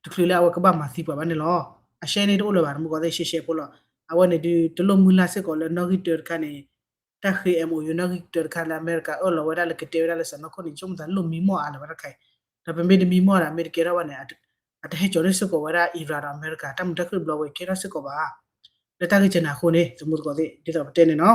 တချုးလၢအဝဲကဘၣ်မၤသံပှၤဘၣ်န့ၣ်လီၤ. အရှဲန့ၣ်တအိၣ်လၢၤဘၣ် တမူကီၢ်သ့ၣ် ရှဲရှဲဖိလီၤ. အဝဲန့ၣ်ဒုး တလိၣ်မုၢ်လၢ်စ့ၢ်ကီးလၢနီၣ်ဂံၢ်တၢတခါန့ၣ် တၢ်ဃ့ MOU နီၣ်ဂံၢ်တၢတခါလၢအမဲရကၤအၢၣ်လီၤဝဲဒၣ်လၢကတဲဝဲဒၣ်လၢစီၤနီၢ်ခိၣ်န့ၣ် ဆိကမိၣ်သးလိၣ်မံမီၢ်အါလၢၤဘၣ်တခါအံၤ, ဒီးပမ့ၢ်တမံမီၢ်ဒီး မ့ၢ်တကဲထီၣ်ဘၣ်န့ၣ် အတဟဲကၠီၤန့ၢ်စ့ၢ်ကီးဝဲဒၣ် Iran ဒီးအမဲရကၤ တၢ်မုာ်တၢ်ခုၣ်တဘျီဝဲကဲထီၣ်စ့ၢ်ကီးဘၣ်. လၢတၢ်ဂ့ၢ်ကဲန့ၣ်အဃိန့ၣ် သမူသကိးသ့ၣ် ဒ်သိးပတဲန့ၣ်နီၤ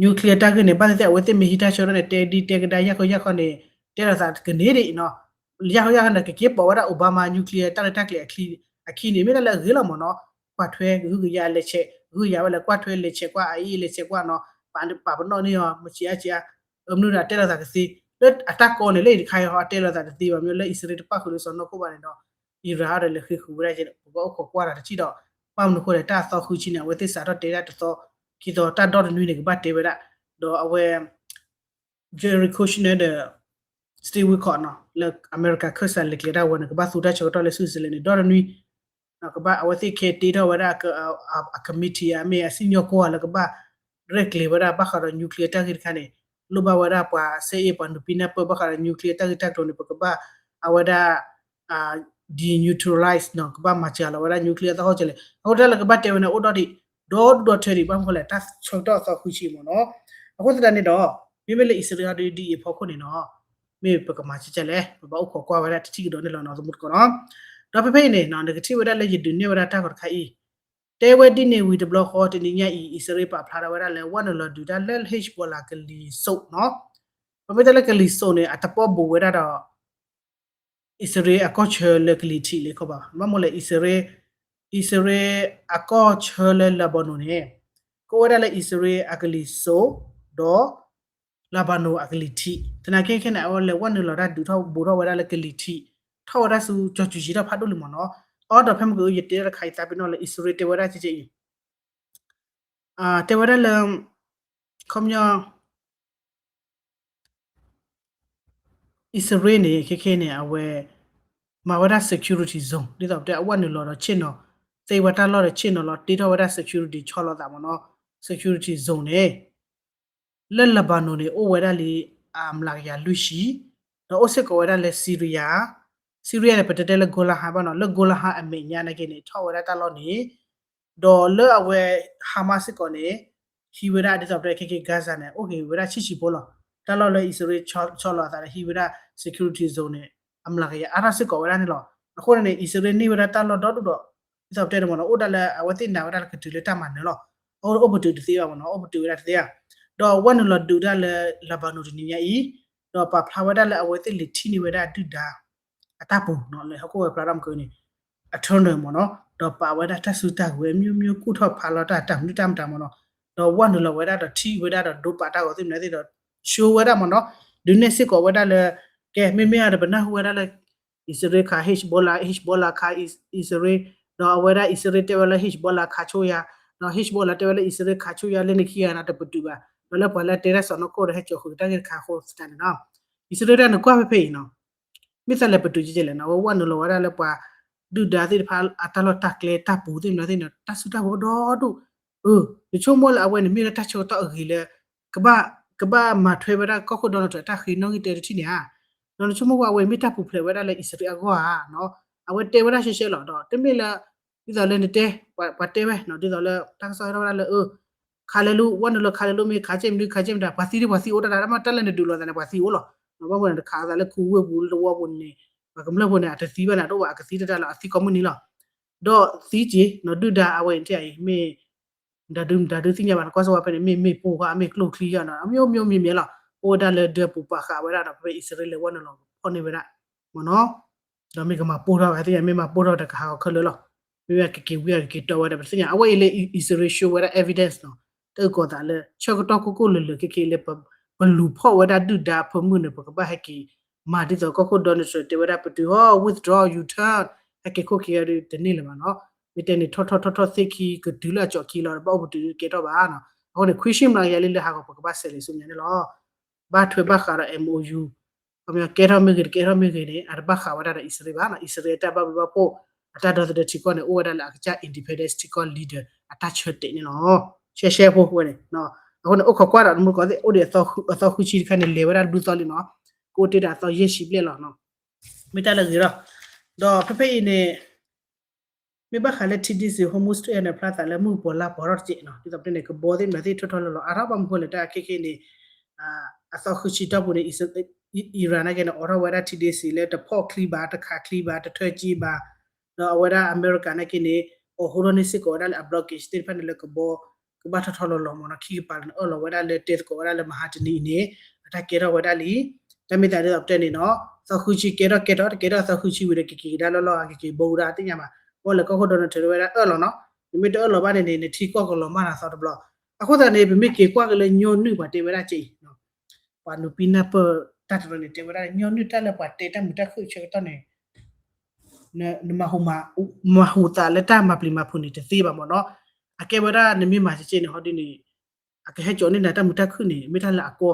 nuclear တၢ်ဂ့ၢ်န့ၣ် ဘၣ်သ့ၣ်သ့ၣ် အဝဲသ့ၣ်မ့ၢ်ဟံးတၢ်ဆၢထၢၣ်န့ၣ် တဲဒ်တဲကဒါ ယၢ်ခီယၢ်ခီန့ၣ် တဲလိာ်သးကန့ၢ်ဒ်အံၤနီၤ. ယၢ်ခီယၢ်ခီန့ၣ် ကက့ၤပိာ်ဝဲဒၣ် Obama nuclear တၢ်ရဲၣ်တၢ်ကျဲၤအခံန့ၣ် မ့ၢ်ဒၣ်လၢအဂ့ၤလီၤမ့ၢ်နီၤ. ကွၢ်ထွဲကဟုကယာ်လဲၤဆဲး ကဟုကယာ်ဝဲလၢကွၢ်ထွဲလဲၤဆဲးကွၢ် အအံၤလဲၤဆဲးကွၢ်နီၤ ပာ်ပနီၣ်န့ၢ်အီၤ မဆံးအါဆံးအါ အမနုၤဒီးတဲလိာ်သးကသ့ လၢအတၢ်ကီန့ၣ် လၢအံၤတခါအံၤဟီ အတဲလိာ်သးတသ့ဘၣ် မ့ၢ်လၢအံၣ်စရ့လးတပၣ်ဃုာ်လၢစီၤနီၢ်ခိၣ်ဘၣ်န့ၣ်ဒီး Iran ဒီးလဲၤဃ့ဃုာ်ဝဲဒၣ်က့န့ၣ် ပဘၣ်အိၣ်ခိးကွၢ်တၢ်တထံၣ်ဒီး ဘၣ်မနုၤအဃိလဲၣ် တၢ်သီဃုဆံန့ၣ် အဝဲသ့ၣ်စးထီၣ်တဲဒၣ်တသီ ခံသီ တၢ်ဒီတနွံန့ၣ် ကဘၣ်တဲဝဲဒၣ် ဒီးအဝဲ Jared Kushner ဒီး Steve Witkoff နီၤ လၢအမဲရကၤခၢၣ်စးလဲၤကျဲၤတၢ်ဝဲန့ၣ် ကဘၣ်သူတၢ်ဆၢကတီၢ်လၢ Switzerland န့ၣ် ဒီတနွံ ကဘၣ်အဝဲသ့ၣ်ခဲတ့ထီၣ်ဝဲဒၣ် အ committee အမ့ၢ်အစံၣ်ညီၣ်ကွီၢ်လၢကဘၣ် ရဲၣ်ကျဲၤဝဲဒၣ်ဘၣ်ဃးဒီး nuclear တၢ်ဂ့ၢ်တခါန့ၣ် လိၣ်ဘၣ်ဝဲဒၣ်ပှၤစဲအ့ၣ်ပှၤနုာ်ပံနၢ်ပၢၢ်ဘၣ်ဃးဒီး nuclear တၢ်ဂ့ၢ်တၢ်ကျိၤန့ၣ် ပကဘၣ်အဝဲဒၣ် denuclearize နီၤ ကဘၣ်မၤစှၤလီၤဝဲဒၣ် nuclear အသဟီၣ်ကလဲၣ် အဃိတၢ်လၢကဘၣ်တဲဝဲန့ၣ် အိၣ်ဒီဒံး ဒီဒူၣ်ဒီထၢဒံး ဘၣ်မနုၤလဲၣ် တၢ်ဆၢကတီၢ်အသီဃုဆံမ့ၢ်နီၤ. အဃိသတးန့ၣ်ဒီး မ့မ့ၢ်လၢအံၣ်စရ့လးဒီးဒ်အံၤအဖီခိၣ်န့ၣ်နီၤ မ့ၢ်ပကမၤကဲကဲလဲၣ် ပဘၣ်အိၣ်ခိးကွၢ်ဝဲဒၣ်တထံၣ်ကဒီးန့ၣ်လီၤနီၤ သမူသကိးနီၤ. ဒီးဖဲဖဲအံၤန့ၣ် နကထံၣ်ဝဲဒၣ်လၢယဒုးနဲၣ်ဝဲဒၣ်တၢ်ဂီၤတခါအံၤ တဲဝဲဒ်န့ၣ်ဝံၤတဘျီဃီ တနံၤညါအံၤ အံၣ်စရ့လးပာ်ဖျါထီၣ်ဝဲဒၣ်လၢ ဝဲနုာ်လီၤဒုးတၢ်လၢ Hezbollah ကလံၤစိးနီၤ. ပမ့ၢ်တဲလၢကလံၤစိးန့ၣ် အတပီၢ်ဘူးဝဲဒၣ်ဒီး အံၣ်စရ့လးအကီၢ်ဆၢလၢကလံၤထံးလၢခီဘၣ်. ဘၣ်မနုၤလဲၣ် အံၣ်စရ့လး အံၣ်စရ့လးအကီၢ်ဆၢလၢ Lebanon န့ၣ် ကအိၣ်ဝဲဒၣ်လၢအံၣ်စရ့လးအကလံၤစိး ဒီး Lebanon အကလံၤထံး သနာ်က့ခဲန့ၣ် အဝဲလဲၤဝဲနုာ်လီၤတၢ်ဒုးထီၣ်ဘူးထီၣ်ဝဲဒၣ်လၢကလံၤထံး ထီၣ်ဝဲဒၣ်ဆူကၠီၤကူၤယံၤထီၣ်ဖးဒိၣ်လံမ့ၢ်နီၤ. အီဒီးဖဲမုၢ်ကယတဲတၢ်တခါအံၤသးပ့ၤနီၣ်လၢအံၣ်စရ့လးတဲဝဲဒၣ်ကဲကဲအံၤ တဲဝဲဒၣ်လၢ ခီပညီ အံၣ်စရ့လးန့ၣ် ခဲခဲန့ၣ် အဝဲ မၤဝဲဒၣ် security zone ဒ်သိးပတဲအဝဲနုာ်လီၤဒီးဆ့ၣ်နီၤ သ့ဝဲတၢ်လီၢ်ဒီးဆ့ၣ်နီၤလီၤ တ့ထီၣ်ဝဲဒၣ် security ဆီလီၤသးမ့ၢ်နီၤ security zone န့ၣ် လၢ Lebanon န့ၣ် အိၣ်ဝဲဒၣ်လံ အမျးကယၤလွံၢ်ဆံ ဒီးအိၣ်စ့ၢ်ကီးဝဲဒၣ်လၢ Syria Syria န့ၣ် ပတဲတဲလၢ Golan Heights ဘၣ်နီၤ လၢ Golan Heights အမဲာ်ညါနာ်က့န့ၣ် ထီၣ်ဝဲဒၣ်တၢ်လီၢ်န့ၣ် ဒီးလၢအဝဲ Hamas စ့ၢ်ကီးန့ၣ် ဟံးဝဲဒၣ်ဒ်သိးပတဲခဲက့ Gaza န့ၣ် အိၣ်က့ၤဝဲဒၣ်ဆံဆံဖိလီၤ. တၢ်လီၢ်လၢအံၣ်စရ့လးဆီလီၤအသးဒီးဟံးဝဲဒၣ် security zone န့ၣ် အမျးကယၤအါထီၣ်စ့ၢ်ကီးဝဲဒၣ်န့ၣ်လီၤ. အဃိန့ၣ်န့ၣ် အံၣ်စရ့လးန့ၢ်ဝဲဒၣ်တၢ်လီၢ်ဒီဒူၣ်ဒီး ဒ်သိးပတဲန့ၣ်မ့ၢ်နီၤ အိၣ်ဒၣ်လၢအဝဲသ့ၣ်နာ်ဝဲဒၣ်လၢကတုၤလၢတၢ်မၤနၢၤလီၤ. အအိၣ်ပတုာ်တသ့ဘၣ်မ့ၢ်နီၤ အိၣ်ပတုာ်ဝဲဒၣ်တသ့ဧါ. ဒီးဝဲနုာ်လီၤဒုးဒၣ်လၢ Lebanon တနံၤညါအံၤ ဒီးပာ်ဖျါဝဲဒၣ်လၢအဝဲသ့ၣ်လဲၤထံၣ်န့ၢ်ဝဲဒၣ်ဒုၣ်ဒါ အတၢ်ပူၤနီၤ လၢဟီၣ်ခိၣ်ဝဲၤဖျါထီၣ်မုၢ်ကနံၤ အ tunnel မ့ၢ်နီၤ ဒီးပာ်ဝဲဒၣ်တၢ်စုတၢ်ကဝဲၤ မျိုးမျိုး ကူၣ်ထီၣ်ဖးလီၤတၢ်တၢ်မနုၤတၢ်မတၤမ့ၢ်နီၤ ဒီးဝဲနုာ်လီၤဝဲဒၣ်ဒီးထံၣ်ဝဲဒၣ်ဒီးဒိပာ်တၢ်ဂီၤသ့ၣ်မနုၤသ့ၣ်ဒီး show ဝဲဒၣ်မ့ၢ်နီၤ ဒုးနဲၣ်စ့ၢ်ကီးဝဲဒၣ်လၢ ကဲ မ့မ့ၢ်အဒီးပနၢ်ဟူဝဲဒၣ်လၢ အံၣ်စရ့လးခး Hezbollah Hezbollah ခးအံၣ်စရ့လး ဒီးအဝဲဒၣ်အံၣ်စရ့လးတဲဝဲလၢ Hezbollah ခးဆိယၤ ဒီး Hezbollah တဲဝဲလၢအံၣ်စရ့လးခးဆိယၤလၢနခံဂၤန့ၣ် တပတုာ်ဘၣ် ဒီးလၢပှၤလၢတဲဒၣ်စီၤနီၢ်ခိၣ်ဒီးဟဲကၠီၤဃုာ်တၢ်ဂ့ၢ်တခါအဃိသတးန့ၣ်နီၤ အံၣ်စရ့လးတၢ်နကွၢ်ဖဲဖဲအံၤနီၤ မ့ၢ်သးလဲၤပတုာ်ကဲကဲလဲၣ်နီၤ အဝဲဝဲနုာ်လီၤဝဲဒၣ်လၢပှၤ ဒုၣ်ဒါသ့ၣ်တဖၣ်အတၢ်လီၢ်တၢ်ကျဲတၢ်ပူၤသ့ၣ်မနုၤသ့ၣ်န့ၣ် တၢ်စုတၢ်ကဝဲၤဒီဒူၣ် အၢ နဆိကမိၣ်လၢအဝဲန့ၣ်မ့ၢ်လၢတၢ်ဆၢကတီၢ်အဂ့ၤလၢ ကဘၣ် ကဘၣ်မၤထွဲဝဲဒၣ်ကီၢ်ခိၣ် Donald Trump အတၢ်ဃ့နီၣ်ဂံၢ်တၢတထံၣ်န့ၣ်ဧါ ဒီးနဆိကမိၣ်ဝဲအဝဲမ့ၢ်တၢ်ပူၤဖျဲးဝဲဒၣ်လၢအံၣ်စရ့လးအဂီၢ်ဧါနီၤ အဝဲတဲဝဲဒၣ်ရှဲရှဲလီၤ ဒီးတမ့ၢ်လၢ ဒ်သိးလၢနတဲ ပှၤတဲဝဲနီၤ ဒ်သိးလၢတၢ်ကစီၣ်ဟဲထီၣ်ဝဲဒၣ်လၢ ခးလဲၤလူၤ ဝဲနုာ်လီၤခးလဲၤလူၤ မ့ၢ်ခးကဲမနုၤ ခးကဲမတၤ ပှၤသံဒ်ပှၤသံအိၣ်တၢ်တၢ် တၢ်လၢနဒုးလိာ်သးန့ၣ် ပှၤသံအိၣ်လီၤ ဘၣ်မနုၤန့ၣ် တခးအသးလၢခူဝ့ၢ်ပူၤ လၢတဝီပူၤန့ၣ် ပှၤကမျၢၢ်ဖိန့ၣ် အတသံဘၣ်န့ၣ် တအိၣ်ဘၣ် အကသံတၢ်တၢ်လီၤ အသံကိးမုၢ်နံၤလီၤ ဒီးသံက့ၤနီၤ ဒုၣ်ဒါအဝဲအံၤန့ၣ် မ့ၢ် တၢ်ဒုးမတၤဒုးသ့ၣ်ညါဘၣ် နကွၢ်စ့ၢ်ဝဲဖဲန့ၣ် မ့ၢ်မ့ၢ်ပိၢ်ဃာ် မ့ၢ်ကျိၣ်ချံယါနီၤ အမျိုးမျိုးမြင်မြင်လီၤ အိၣ်ဝဲဒၣ်လၢဒၢးပူၤပာ်ဃာ်ဝဲဒၣ်ဒီး ဖဲအံၣ်စရ့လးလဲၤဝဲနုာ်လီၤဖီၣ်န့ၢ်ဝဲဒၣ် မ့ၢ်နီၤ ဒီးမ့ၢ်ကမၤပိၢ်ထီၣ်ဝဲသ့ၣ်ညါ မ့ၢ်မၤပိၢ်ထီၣ်တကဟးဂီၤခဲလၢာ်လီၤ မ့ၢ်ဝဲကက့ၤဝံအကက့ၤတီဝဲဒၣ် ပသ့ၣ်ညါ အဝဲအံၤလၢအံၣ်စရ့လး show ဝဲဒၣ် evidence နီၤ တၢ်အုၣ်ကီၤသးလၢ ဆၢကတီၢ်ခိၣ်ခိၣ်လၢာ်လၢာ်ခဲခဲလၢ ပလူၤဖီၣ်ဝဲဒၣ်ဒုၣ်ဒါအဖၢမုၢ်န့ၣ် ပကဘၣ်ဟဲက့ၤ မၤဒ်သိးကီၢ်ခိၣ် Donald Trump တဲဝဲဒၣ် ပတုာ်ဟီၣ် withdraw U-turn ဟဲက့ၤခိၣ်က့ၤဂၤဒုးတန့ၢ်လၢၤဘၣ်နီၤ မ့ၢ်တဲန့ၣ် ထီၣ်ထီၣ်ထီၣ်ထီၣ်သ့ၣ်ခံကတုၤလၢအကၠီၣ်ခံလီၤ ဘၣ်အိၣ်ပတုာ်ကဲထီၣ်ဘၣ်နီၤ အဃိန့ၣ် ခွံဆံမျးကယၤလံလၢဟးဂီၤ ပကဘၣ်ဆဲးလဲၤဆူညါန့ၣ်လီၤ. ဘၣ်ထွဲဘၣ်ဃးဒီး MOU ခီပညီ ကဲထီၣ်မ့ၢ်ဂ့ၤ တကဲထီၣ်မ့ၢ်ဂ့ၤန့ၣ် အတဘၣ်ဃးဝဲဒၣ်ဒီးအံၣ်စရ့လးဘၣ်နီၤ. အံၣ်စရ့လးအတၢ်ဘၣ်ဘျုးဘၣ်ဖှိၣ် အတၢ်ဒီသဒၢထံကီၢ်န့ၣ် အိၣ်ဝဲဒၣ်လၢအကစၢ် independence ထံကီၢ် leader အတၢ်ဆၢတဲာ်န့ၣ်လီၤ. ရှဲရှဲဖိဝဲန့ၣ် အဃိန့ၣ် အိၣ်ခိးကွၢ်ဒီး တမူတကိးသ့ၣ် အိၣ်ဒံးအသီဃုဆံတခါန့ၣ် လဲၤဝဲဒၣ်တဘျုးသီလံနီၤ. ကအိၣ်တ့ၢ်ဒၣ်အသီယဲၢ်ဆံဘျဲၣ်လီၤ. မ့ၢ်တၢ်လၢအဂ့ၤလီၤ. ဒီးဖဲဖဲအံၤန့ၣ် မ့ၢ်ဘၣ်ဃးလၢထံဒ့စံး Hormuz Strait န့ၣ် ဖျါသးလၢမုၢ်ပှီၤလါပှီၤထီၣ်တစဲးနီၤ. ဒ်သိးပတဲန့ၣ် ကဘီသ့ၣ်မနုၤသ့ၣ်ထီၣ်ထီၣ်လီၤလီၤ အါထီၣ်ဘၣ်မနုၤဃိလဲၣ် တၢ်ခဲခဲအံၤန့ၣ် အသီဃုဆံတီၢ်ပူၤန့ၣ် Iran နာ်က့န့ၣ် အိးထီၣ်ဝဲဒၣ်ထံဒ့စံးလၢတဖီၣ်ချံဘၣ် တခးချံဘၣ် တထၢကၠံဘၣ်, ဒီးအဝဲဒၣ်အမဲရကၤနာ်က့န့ၣ် အိးထီၣ်န့ၢ်စ့ၢ်ကီးဝဲဒၣ်လၢအ blockade သ့ၣ်တဖၣ်န့ၣ်လၢကဘီ ကဘၣ်ထီၣ်ထီၣ်လီၤလီၤမ့ၢ်နီၤ. ခံကပၤန့ၣ် အၢၣ်လီၤဝဲဒၣ်လၢတဲသကိးဝဲဒၣ်လၢမဟါတနံၤအံၤန့ၣ် အတၢ်ကဲထီၣ်ဝဲဒၣ်လံ. တၢ်မ့ၢ်သးဒ်သိးပတဲန့ၣ်နီၤ သီဃုဆံကဲထီၣ်ကဲထီၣ် တကဲထီၣ်သီဃုဆံဝံၤဒီး ကက့ၤကဒါလီၤလီၤ ကက့ၤဘိကဒါသ့ၣ်ညါဘၣ်. ဘၣ်လၢကီၢ်ခိၣ် Donald Trump တဲဝဲဒၣ်အၢၣ်လီၤနီၤ နမ့ၢ်တအၢၣ်လီၤဘၣ်န့ၣ်န့ၣ် နထံကီၢ်ကလီၤမၢ်နၤသီတဘျီ. အဃိသတးန့ၣ် ပမ့ၢ်က့ၤကွၢ်က့ၤလၢညီနုၢ်ပှၤတဲဝဲဒၣ်ကဲအံၤ ပှၤနူးပံနၢ်ပၢၢ်တၢ်တရၢန့ၣ် တဲဝဲဒၣ်ညီနုၢ်တၢ်လၢပှၤတဲတၢ်မုာ်တၢ်ခုၣ်ဆၢကတီၢ်န့ၣ် နမၤဟူးသးလၢတၢ်မၤပျံၤမၤဖုးန့ၣ် တသ့ဘၣ်မ့ၢ်နီၤ. အကဲဝဲဒၣ်နမ့ၢ်မၤကဲကဲန့ၣ် ဟီဒ်န့ၣ် အကဟဲကၠီၤန့ၢ်နၤတၢ်မုာ်တၢ်ခုၣ်န့ၣ် မ့ၢ်တၢ်လၢအကီ,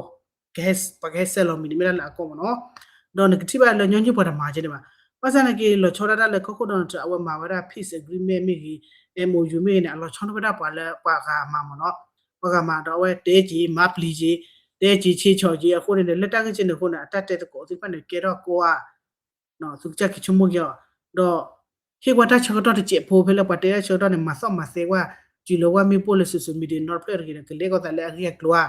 ပှၤကဟဲစဲးလီၤမံၤန့ၣ် မ့ၢ်တၢ်လၢအကီမ့ၢ်နီၤ. ဒီးနကထံၣ်ဘၣ်လၢညီနုၢ်ပှၤတမၤကဲန့ၣ်ဘၣ်. ဘၣ်ဆၣ်သနာ်က့ လီၤဆီဒၣ်တၢ်လၢကီၢ်ခိၣ် Donald Trump အဝဲမၤဝဲဒၣ် peace agreement မ့ၢ်ဂ့ၤ MOU မ့ၢ်ဂ့ၤန့ၣ် အလီၤဆီန့ၢ်ဝဲဒၣ်ပှၤလၢပှၤဂၤမၤမ့ၢ်နီၤ. ပှၤဂၤမၤဒီးအဝဲတဲက့ၤ မၤပျံၤက့ၤ တဲက့ၤဆ့ဆီၣ်က့ၤ အဃိန့ၣ်န့ၣ် လၢတၢ်ဂ့ၢ်ကဲန့ၣ်အဃိန့ၣ် အတၢ်တဲသကိးသ့ၣ်တဖၣ်န့ၣ် ကဲထီၣ်ကီဧါ သုကစၢ်က့ၤဆိကမိၣ်က့ၤအီၤ ဒီး ဟ့ၣ်ဝဲတၢ်ဆၢကတီၢ်တစဲးဖိ ဖဲလၢပှၤတဲတၢ်ဆၢကတီၢ်န့ၣ် မၤသီၣ်မၤသဲကွၢ် တုၤလၢဝဲမ့ၣ်ပိၢ်လၢ social media နီတဖျၢၣ်တဂ့ၤဒီး ကလဲၤကီၢ်သးလၢအဂ့ၢ်အကျိၤဧါ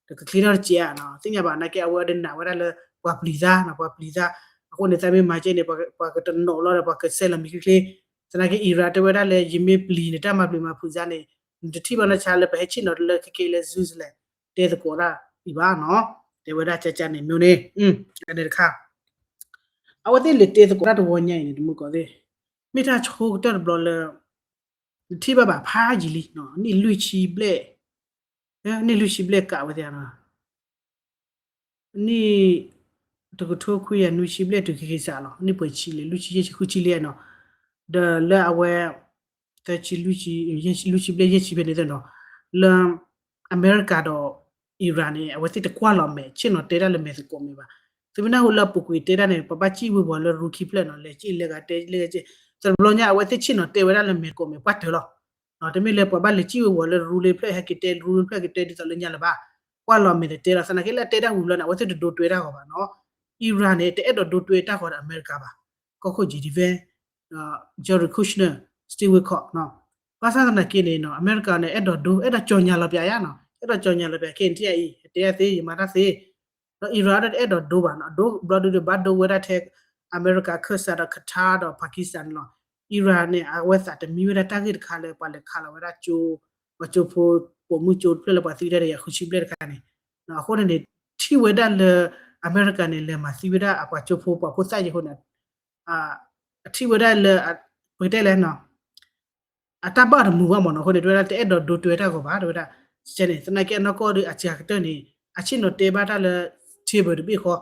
ဒီးကချ့ထီၣ်တစဲးဧါနီၤ. သ့ၣ်ညါဘၣ်နာ်က့ အဝဲဒၣ်နာ်ဝဲဒၣ်လၢ ပှၤပျံၤသးနီၤ ပှၤပျံၤသး အဃိန့ၣ် သးမ့ၢ်မၤကဲန့ၣ် ပှၤကတနီၤလီၤဒီး ပှၤကစဲးလီၤမံၤချ့ချ့ သနာ်က့ Iran တဲဝဲဒၣ်လၢ ယမ့ၢ်ပျံၤန့ၣ် တၢ်မၤပျံၤမၤဖုးသးန့ၣ် နတထံၣ်ဘၣ်နီၢ်ဆါလၢပဟဲဆ့ၣ်နီၤတလၢခဲခဲလၢ Zeus လဲၣ် တဲသကိးတၢ်အံၤဘၣ်နီၤ. တဲဝဲဒၣ်ကကန့ၣ် မ့ၢ်န့ၣ် အန့ၣ်တခါ အဝဲသ့ၣ်လဲၤတဲသကိးတၢ်တဝီညါအံၤန့ၣ် တမူတကိးသ့ၣ် မ့ၢ်တၢ်ဆိကတၢၢ်တဘျီလၢ နထံၣ်ဘၣ်ဘၣ်ဖးယံာ်လံ နံၣ်လွံၢ်ဆံဘျဲၣ် နံၣ်လွံၢ်ဆံဘျဲၣ်ကးဝဲသ့ၣ်နီၤ နံၣ် တကထိခွံကယၤနွံဆံဘျဲၣ်တုၤခဲက့ၤစးလီၤ နံၣ်ပှဲၤဆံလံ လွံၢ်ဆံယဲၢ်ဆံဃုဆံလံနီၤ ဒီးလၢအဝဲ သၢဆံလွံၢ်ဆံ လွံၢ်ဆံဘျဲၣ်ယဲၢ်ဆံဖဲန့ၣ်သ့ၣ်နီၤ လၢ အမဲရကၤဒီး Iran န့ၣ် အဝဲသ့ၣ်တကွၢ်လီၤမဲာ် ဆ့ၣ်နီၤတဲတၢ်လၢမဲာ်သကိးမဲာ်ဘၣ်. သုမ့ၢ်နၢ်ဟူလၢအပူၤကွံာ်တဲတၢ်န့ၣ် ပဘၣ်စံၣ်ဝ့ၤဝီၤလၢရူခံဖျၢၣ်နီၤ လဲၤစံၣ်လဲၤဂၤတဲလဲၤစံၣ် တဘျီညါ အဝဲသ့ၣ်ဆ့ၣ်နီၤတဲဝဲဒၣ်လၢမဲာ်သကိးမဲာ်ပှၢ်တၢၢ်လီၤ. တမ့ၢ်လၢပှၤဘၣ်လဲၤစံၣ်ဝ့ၤဝီၤလၢရူလၢဖျၢၣ် ဟဲက့ၤတဲရူလၢဖျၢၣ်က့ၤတဲဒ်သိးလၢညါလၢၤဘၣ်. ကွၢ်လီၤမဲာ်တတဲလီၤ သနာ်က့လၢအတဲတၢ်ဝံၤလီၤန့ၣ် အဝဲသ့ၣ်တဒိတွဲတၢ်ဂီၤဘၣ်နီၤ. Iran န့ၣ် တအဲၣ်ဒိးဒိတွဲတၢ်ဂီၤဒီးအမဲရကၤဘၣ်. ကီၢ်ခိၣ် Jared Kushner, Steve Witkoff ဘၣ်ဆၣ်သနာ်က့န့ၣ် အမဲရကၤန့ၣ် အဲၣ်ဒိးဒိ အဲၣ်ဒိးကၠီညါလီၤပျးယါနီၤ အဲၣ်ဒိးကၠီညါလီၤပျး ခဲအံၤထံၣ်အံၤ တဲယၤသ့ ယမၤတၢ်သ့ ဒီး Iran ဒီးတအဲၣ်ဒိးဒိဘၣ်နီၤ ဒိဘျီဒုဒီးဘၣ်ဒိဝဲဒၣ်ထဲ အမဲရကၤ Kazakhstan ဒီး Pakistan န့ၣ်လီၤ. Iran န့ၣ် အဝဲသးတမံဝဲဒၣ်တၢ်ဂ့ၢ်တခါလၢပှၤလဲၤခးလီၤဝဲဒၣ်ကၠိ ပှၤကၠိဖိပိာ်မုၣ်ကၠိတဖျၢၣ်လၢပှၤသံတၢ်ဒီးယၤဃုဆံဘျဲၣ်တခါန့ၣ် အဃိန့ၣ်န့ၣ် ထံၣ်ဝဲဒၣ်လၢ အမဲရကၤန့ၣ် လဲၤမၤသံဝဲဒၣ်အပှၤကၠိဖိပှၤဖိသၣ်ယံၤအဃိန့ၣ် အထံၣ်ဝဲဒၣ်လၢ ပကတဲလဲၣ်နီၤ အတၢ်ဘၣ်တမုာ်ဘၣ်မ့ၢ်နီၤ အဃိန့ၣ် တဲဝဲဒၣ်တအဲၣ်ဒိးဒိတွဲတၢ်ဂီၤဘၣ် တဲဝဲဒၣ် ကဲန့ၣ် သနာ်က့အနီၢ်ကီၢ်ဒီးအစှၤကတၢၢ်န့ၣ် အဆ့ၣ်နီၤတဲဘၣ်တၢ်လၢ table တဘ့ၣ်ဃီ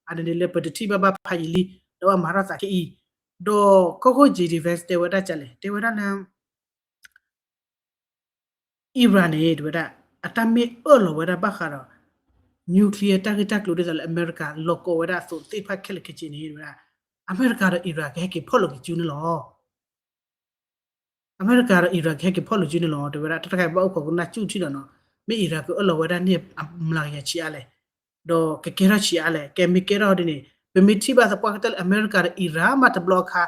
အန့ၣ်န့ၣ်လၢပတထံၣ်ဘၣ်ဘၣ်ဖးယံာ်လံ ဒီးဘၣ်မၤထီၣ်သးခဲအံၤ ဒီးကီၢ်ခိၣ် J D Vance တဲဝဲဒၣ်ကလဲၣ် တဲဝဲဒၣ်လၢ Iran န့ၣ် တဲဝဲဒၣ် အတၢ်မ့ၢ်အၢၣ်လီၤဝဲဒၣ်ဘၣ်ဃးဒီး nuclear တၢ်ဂ့ၢ်တၢ်ကျိၤဒ်သိးလၢအမဲရကၤ လီၤကီဝဲဒၣ်အသိးသ့ၣ်တဖၣ်ခဲလၢာ်ခဲဆ့န့ၣ် တဲဝဲဒၣ် အမဲရကၤဒီး Iran ကဟဲက့ၤဖီၣ်လိာ်က့ၤစုန့ၣ်လီၤ. အမဲရကၤဒီး Iran ကဟဲက့ၤဖီၣ်လိာ်စုန့ၣ်လီၤ တဲဝဲဒၣ် တၢ်တခါဘၣ်အိၣ်ခိးကနၣ်စူၣ်ထံဒီးနီၤ မ့ၢ် Iran ကအၢၣ်လီၤဝဲဒၣ်န့ၣ် အမျးကယၤဆံးအါလဲၣ် ဒီးကကဲထီၣ်ဆံးအါလဲၣ် ကဲမ့ၢ်ကဲထီၣ်ဒ်န့ၣ် ပမ့ၢ်ထံၣ်ဘၣ်သပှၢ်ကတၢၢ်လၢအမဲရကၤဒီး Iran မးတဘျီအခါ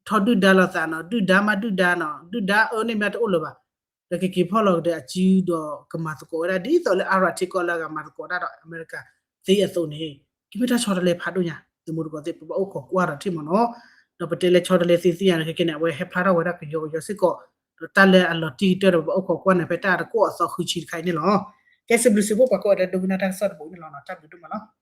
ထီၣ်ဒုၣ်ဒါလိာ်သးနီၤ ဒုၣ်ဒါမးဒုၣ်ဒါနီၤ ဒုၣ်ဒါအၢန့ၢ်မးတအိၣ်လၢၤဘၣ် ဒီးကက့ၤဖီၣ်လီၤကဒီးအစုဒီးကမၤသကိးဝဲဒၣ်ဒ်သိးလၢအါရၤထံကီၢ်လၢအဂၤမၤသကိးတၢ်ဒီးအမဲရကၤသ့အသိးန့ၣ် ကမ့ၢ်တၢ်ဆီတလဲဖးဒိၣ်ညါ သုးမုၢ်တကိးသ့ၣ် ပဘၣ်အိၣ်ခိးကွၢ်ဒီးထံၣ်မ့ၢ်နီၤ ဒီးပတဲလၢဆီတလဲသ့သ့ၣ်ညါန့ၣ် ခဲကဲန့ၣ် အဝဲဟဲဖျါထီၣ်ဝဲဒၣ်ကယီကယီစ့ၢ်ကီး ဒီးတၢ်လၢအလီၤတံၢ်ကတၢၢ်ဒီး ပဘၣ်အိၣ်ခိးကွၢ်န့ၣ်ဖဲတၢ်တကွီၣ်အသီဃုဆံတခါအံၤန့ၣ်လီၤ. ကဲစံးဘျုးစံးဖှိၣ်ပှၤကိးဂၤဒဲးဒိကနၣ်တၢ်ကစီၣ်တဘိန့ၣ်လီၤ တၢ်ဘျုးဒိၣ်မးလီၤ.